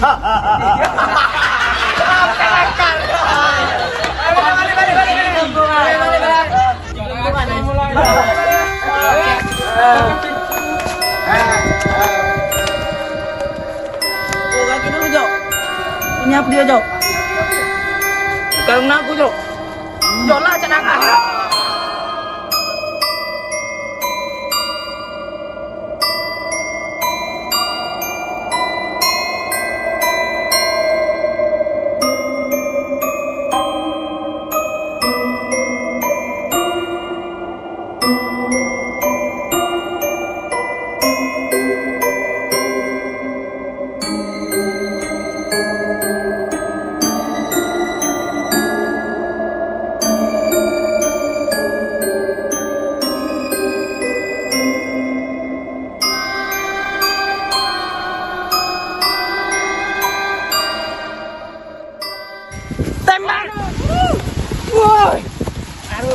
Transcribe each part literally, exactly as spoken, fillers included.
Oh, kaki dulu, Jok. Ini apa dia, Jok? Kalau ngaku, Jok. Jok lah, cak nangkap. Tembak! Woi! Aduh,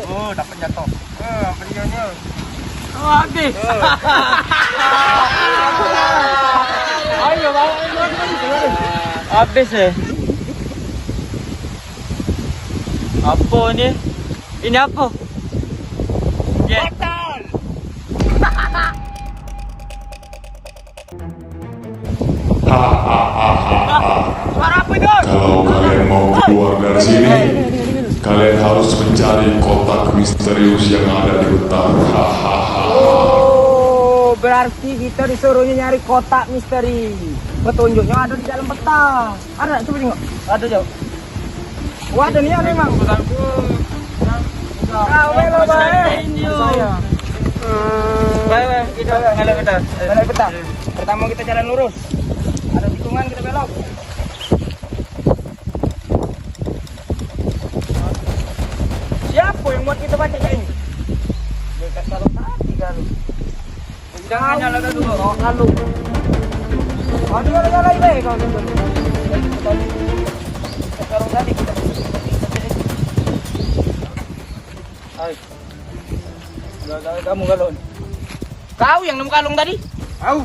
oh, dapat jatuh. Eh, apa dia ni? Oh, habis. Ayo, bawa ini, ini, ini. Habis, eh. Apa ni? Ini apa? Ya. Batal. Hahaha. Suara apa itu? Kalau kalian mau keluar dari sini, kalian harus mencari kotak misterius yang ada di hutan. Hahaha. Oh, berarti kita disuruhnya nyari kotak misteri. Petunjuknya ada di dalam peta. Ada, coba tengok. Ada, Jok. Wah, ada niat memang. Kau memang baik. Baik, baik, kita balik peta. Balik peta. Pertama kita jalan lurus. Ada tikungan, kita belok. Siapa yang buat kita baca kayak ini? Dia kasih tahu tadi kan. Jangan nyalakan dulu. Oh, lalu. Waduh, nyala, nyala, ibe, kau tu. Sekarang tadi kita. Hai. Udah, udah, kamu kalau ni. Kau yang nemu kalung tadi? Au.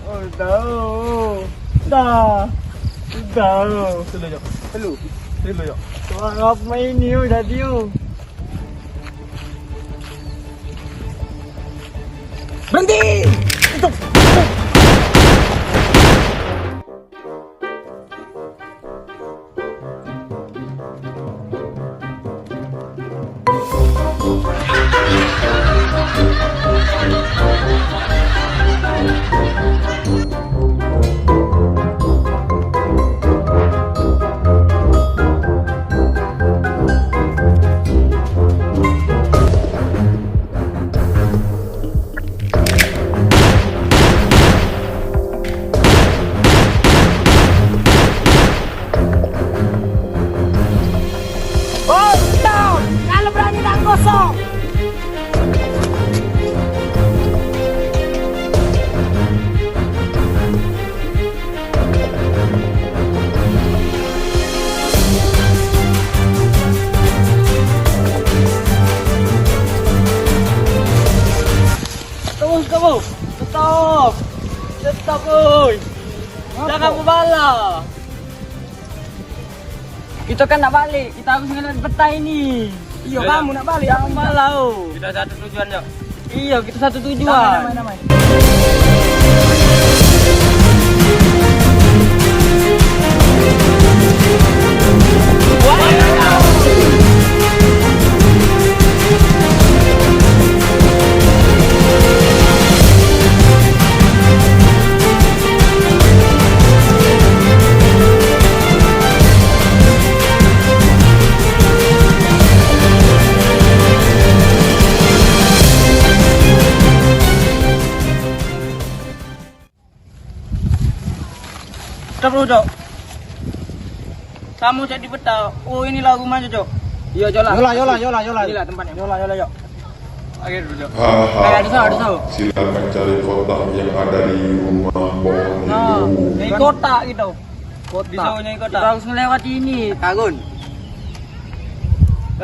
Oh, tahu. Dah. Dah. Dulu, Jok. Dulu. Dulu, Jok. Suara apa ini, yo, tadi, yo? Berhenti! Itu. Oi, down! Kalau berani tak gosok! Tunggu kamu. Stop. Stop, oi. Jangan membala. Kita kan nak balik, kita harus ngeliat peta ini. Iya, kamu nak balik, aku enggak. Kita satu tujuan, Jok. Iya, kita satu tujuan. Damai, damai, damai. Stop dulu, Jok. Kamu cak di peta. Oh, inilah rumahnya, Jok. Iya, Jok lah. Yolah, yolah, yolah, yolah. Inilah tempatnya. Yolah, yolah, Jok. Oke, dulu, Jok. Haha. Eh, ada sawo, ada sawo. Silakan cari kotak yang ada di rumah pohon itu. Nah, ini kotak gitu. Kotak. Bisa punya kotak. Kita harus melewati ini, Tarun.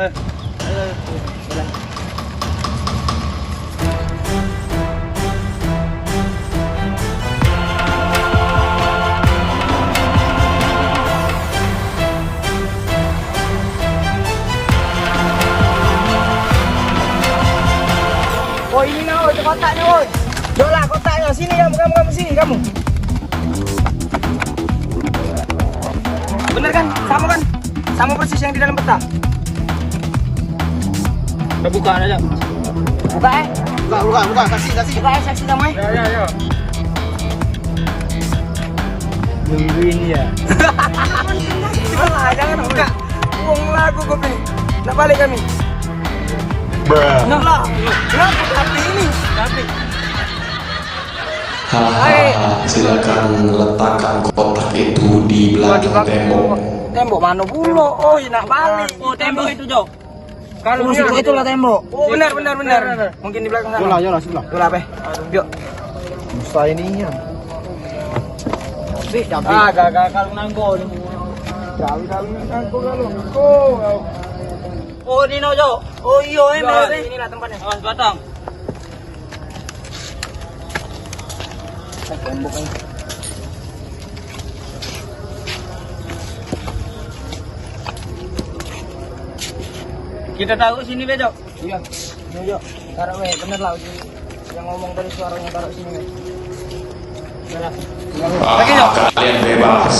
Eh, ayo, ayo, ayo, jalan. Kamu. Bener kan? Sama kan? Sama persis yang di dalam peta. Kita buka aja. Buka, eh. Buka, buka, buka. Saksi, saksi. Buka, eh, saksi kamu, eh. Ya, ya, ya. Nungguin ya. Alah, jangan buka. Wong lagu kopi. Nak balik kami. Bruh. Nah, kenapa tapi ini? Tapi. Hahaha, silakan letakkan kotak itu di belakang tembok. Tembok mano pulo? Oh, nak balik. Oh, tembok itu, Jo. Kalau situ itulah tembok. Oh, benar, benar, benar. Mungkin di belakang sana. Yolah, yolah, sebelah. Yolah, Beh. Yuk. Susah ini ya. Tapi, tapi. Ah, gagal kalau nangkon. Gagal kalau nangkon kalau. Oh, oh. Oh, ini no, Jo. Oh, iyo, eh, inilah tempatnya. Awas, batang. Kita taruh sini be, Cok. Iya. Iya, Cok. Taruh be, bener lah, Uji. Yang ngomong tadi suaranya taruh sini be. Bener. Lagi, Cok. Kalian bebas.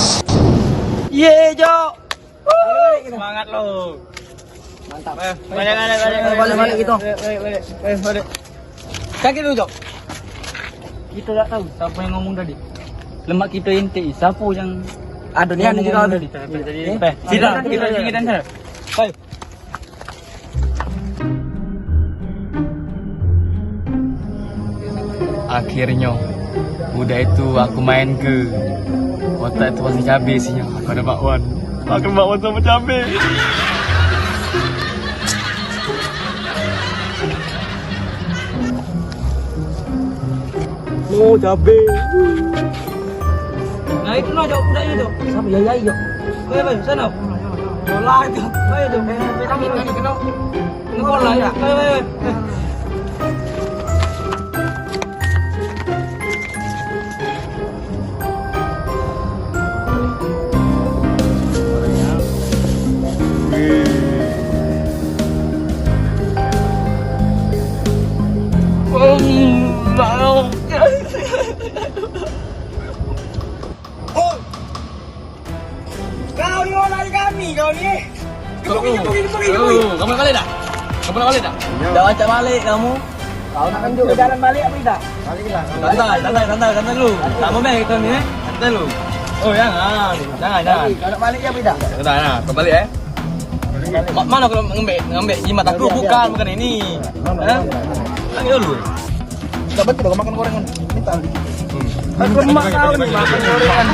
Iye, Cok. Semangat lo. Mantap. Eh, balik, balik, balik, balik, balik, balik, balik, balik, balik. Kaki dulu, Cok. Kita tak tahu siapa yang ngomong tadi. Lemak kita inti, siapa yang ada ni, ada ngomong juga tadi. Tadi, eh? Eh, kita, kita, kita, kita. Ayo. Akhirnyo, udah itu aku main ke otak itu masih cabe sih, aku ada bakwan. Makan bakwan sama cabe. Oh, cabe. Nah, itu no, Jok, budak itu, Jok. Siapa? Ya, ya, ya. Ayo, ayo, sana. Bola itu. Ayo, Jok. Ayo, ayo, ayo, kena. Ini bola, ya. Ayo, ayo, ayo. Kau ni orang lari kami, kau ni. Pergi, pergi, pergi, pergi. Kamu nak balik dah? Kamu nak balik dah? Dah macam balik kamu. Kau nak tunjuk ke jalan balik apa tidak? Baliklah. Santai, santai, santai, santai dulu. Kamu main kita ni, eh? Santai dulu. Oh, jangan. Jangan, jangan. Kau nak balik apa tidak? Santai, nah. Kau balik, eh? Balik. Ma-, mana kalau ngambil, ngambil jimat aku? Biar, biar, bukan, biar. Bukan ini. Mana, eh? Mana? Lagi dulu. Tak betul, kau makan gorengan. Minta dikit. Hmm. Aku lemak kau ni, makan gorengan.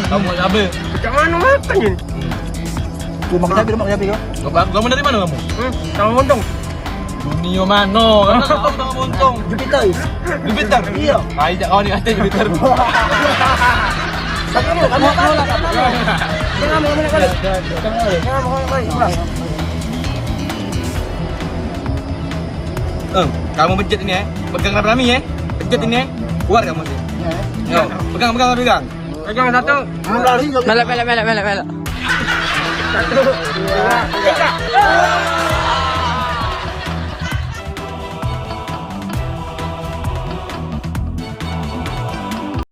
Kamu nak habis. Macam mana makan ni? Lu makan cabe, lu makan cabe kau? Kamu, kamu dari mana kamu? Hmm, kamu untung. Dunia mana? Kamu tahu kamu untung. Jupiter. Jupiter? Iya. Ai, jak kau ni kata Jupiter. Kamu, kamu, kamu, kamu. Jangan, jangan, jangan. Jangan, jangan, jangan. Eh, kamu pejit ini, eh. Pegang rami-rami, eh. Pejit ini, eh. Kuat kamu sih. Yo, pegang, pegang, pegang. Pegang satu. Melek, melek, melek, melek, melek. Satu, dua, tiga.